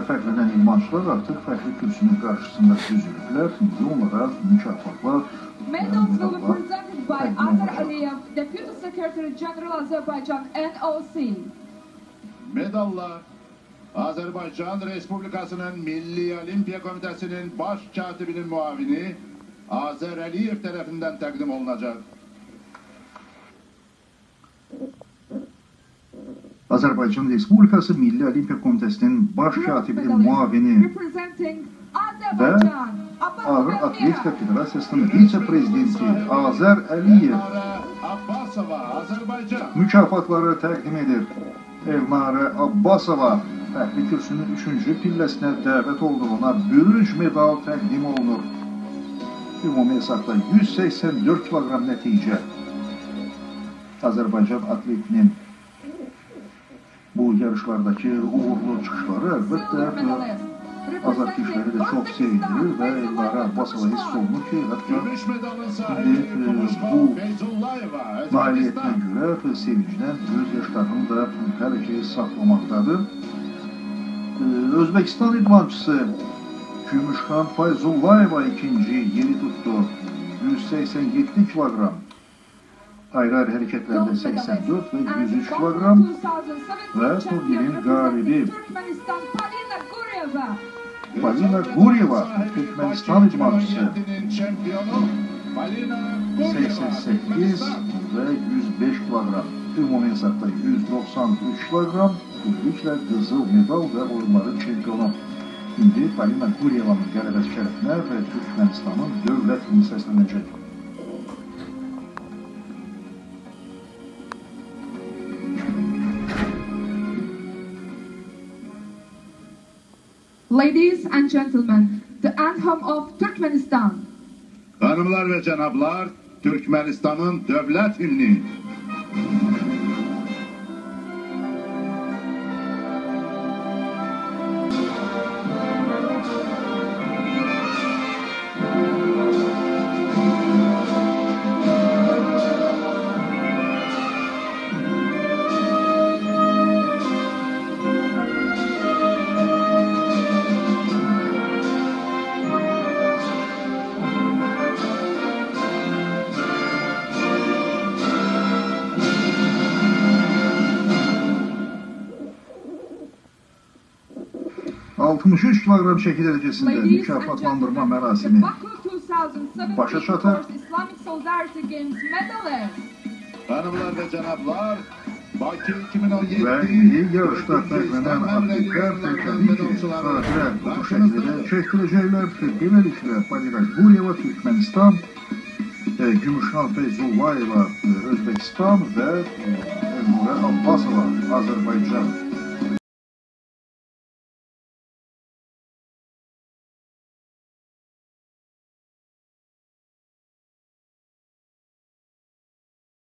fəxrlənən idmançılar artıq fəxri kürsünün qarşısında düzülüblər. İndi onlara mükafatlar və Medals will be medallar presented by təqdim Azar olunacaq. Aliyev, Deputy Secretary General Azerbaijan NOC. Medallar Azerbaycan Respublikası'nın Milli Olimpiya Komitesi'nin baş katibinin muavini Azer Aliyev tarafından takdim olunacak. Azərbaycan Respublikası Milli Olimpiya Komitəsinin baş Bronze katibinin medalist müavini representing və Azerbaijan, Abbas Ağır Elmira. Atletika Federasiyasının vitse-prezidenti Azər Əliyev Elnara Abbasova, Azerbaycan. mükafatları təqdim edir. Elnarə Abbasova fəxri kürsünün 3-cü pilləsinə dəvət olunur. Ona bürünc medal təqdim olunur. Ümumi hesabda 184 kiloqram nəticə. Azərbaycan atletinin bu yarışlardakı uğurlu çıxışları əlbəttə Silver medalist azarkeşləri representing də çox Uzbekistan, sevindirir və Elnarə Feyzullah Abbasova hiss Kılıçlar. olunur ki, hətta Gümüş medalın sahibi indi Kumuşxan bu Feyzullayeva, nailiyyətinə Özbekistan. görə sevincdən göz yaşlarını da hələ ki saxlamaqdadır. Özbəkistan idmançısı Gümüşxan Fayzullayeva ikinci yeri tutdu. 187 kiloqram. Ayrı-ayrı hərəkətlərdə Gold medalist 84 və and 103 Baku kiloqram 2017 və champion turnirin representing qalibi Turkmenistan, Polina Guryeva. Polina Kızıl Guryeva, medalın sahibi Türkmenistan Bakü idmançısı. 2017'nin şampiyonu Polina Guryeva, 88 Türkmenistan. və 105 kiloqram. Ümumi hesabda 193 kiloqram. Beləliklə qızıl medal və oyunların çempionu. İndi Polina Guryevanın qələbəsi şərəfinə və Türkmənistanın dövlət himni səslənəcək. Ladies and gentlemen, the anthem of Turkmenistan. Hanımlar ve cenaplar, Türkmenistan'ın devlet himni. 63 kiloqram çəki dərəcəsində Ladies and mükafatlandırma gentlemen, the mərasimi Baku 2017 başa çatır. Fourth Islamic Solidarity Games medalist. Hanımlar ve cenaplar, Bakü 2017 Və indi yarışda dördüncü fərqlənən İslam Əmrəli atletlər oyunlarının təbii ki, medalçıları xatirə bu şəkildə karşınızdadır. çəkdirəcəklər. Beləliklə, Polina Guryeva Türkmənistan, Gümüşxan Feyzullayeva Özbəkistan və Elnurə Abbasova Azərbaycan.